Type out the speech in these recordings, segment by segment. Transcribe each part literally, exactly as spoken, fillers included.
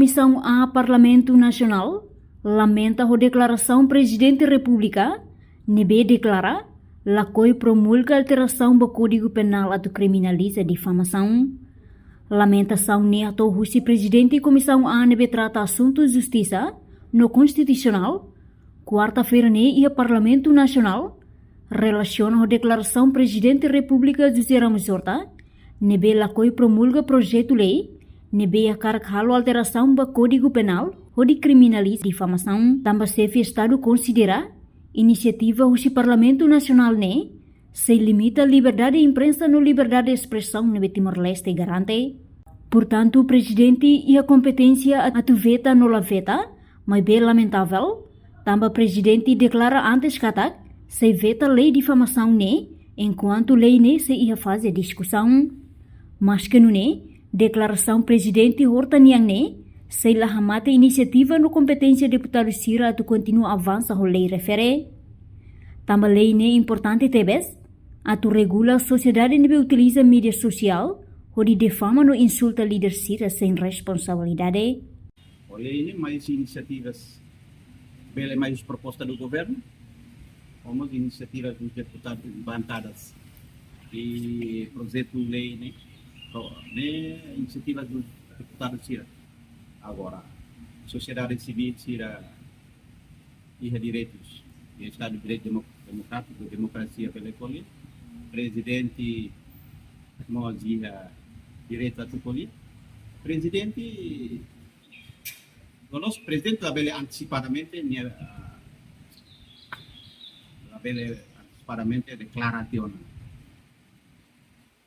Komisaun A Parlamentu Nasionál lamenta ho deklarasaun Prezidente Repúblika ne'ebé deklara lakohi promulga alterasaun ba Kódigu Penál atu kriminaliza difamasaun. Lamentasaun ne'e hato'o husi Prezidente Komisaun A ne'ebé trata asuntu justisa no konstitusionál, kuarta-feira ne'e iha Parlamentu Nasionál, relasiona ho deklarasaun Prezidente Repúblika José Ramos Horta ne'ebé lakohi promulga projetu lei ne'ebé hakarak halo alterasaun ba Kódigu Penál hodi kriminaliza difamasaun. Tanba Xefe Estadu konsidera inisiativa husi Parlamentu Nasionál ne'e sei limita liberdade imprensa no liberdade espresaun ne'ebé Timor-Leste garante. Portantu, Prezidente iha kompeténsia atu veta no la veta, maibé lamentavel, tanba Prezidente deklara antes katak sei veta lei difamasaun ne'e, enkuantu lei ne'e sei iha faze diskusaun. Maske nune'e, deklarasaun Prezidente Horta nian ne'e sei la hamate inisiativa no kompeténsia deputadu sira atu kontinua avansa ho lei refere. Tanba lei ne'e importante tebes atu regula sosiedade ne'ebé utiliza média sosiál hodi difama no insulta líder sira sein responsabilidade. Ho lei ne'e, mais inisiativas, bele mais proposta do governo, como inisiativas dos deputados, bankadas, i projetu lei ne'e, pro-, ne'e inisiativas dos deputados sira. Agora, sosiedade sivíl sira iha direitus, iha Estadu de Direitu Demo-, Demokrátiku, demokrasia bele ko'alia. Prezidente mós iha direitu atu ko'alia. Prezidente, loloos Prezidente labele antesipadamente, nia, ah, labele antesipadamente deklara tiha ona.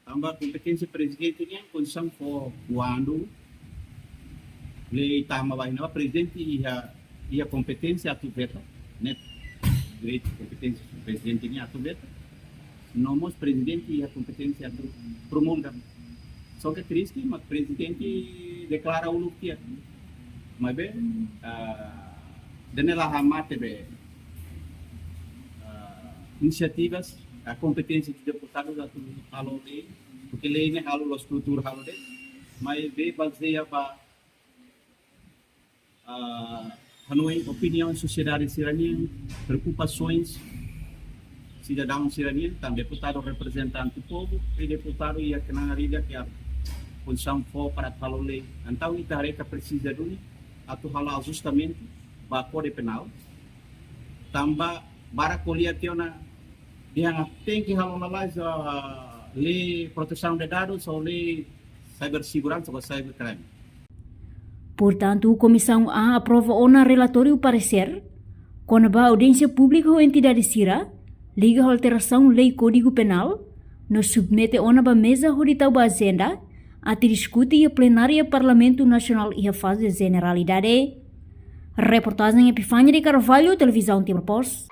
Tanba kompeténsia Prezidente nian, Konstituisaun fó kuandu lei tama ba iha ne'ebá, Prezidente iha, iha kompeténsia atu veta, ne'e direitu, kompeténsia Prezidente nian atu veta, no mós Prezidente iha kompeténsia atu promulga. Só ke triste, mas Prezidente deklara uluk tiha. Maibé, ah, ida-ne'e la hamate be, ah, inisiativas, ah, kompeténsia de deputadu atu halo lei, porque lei ne'e halo loos kultura halo de'it, maibé bazeia ba, ah, hanoin opiniaun sosiedade sira-nian, preokupasaun sidadaun sira-nian, tanba deputadu reprezentante povu, i deputadu iha knaar ida ke Konstituisaun fó para halo lei. Entaun, ita haree katak presiza duni atu halo ajustamentu ba Kódigu Penál. Tanba barak ko'alia tiha ona, dehan tenke halo lalais, ah, lei protesaun de dadus ou lei ciberseguransa ou cybercrime. Portantu, Komisaun A aprova ona relatóriu paresér kona-ba audiénsia públika ho entidade sira liga ho alterasaun lei Kódigu Penál, no submete ona ba meza hodi tau ba ajenda atu diskute iha plenária Parlamentu Nasionál iha faze jeneralidade. Reportajen Epifania de Carvalho, Televizaun Timor Post.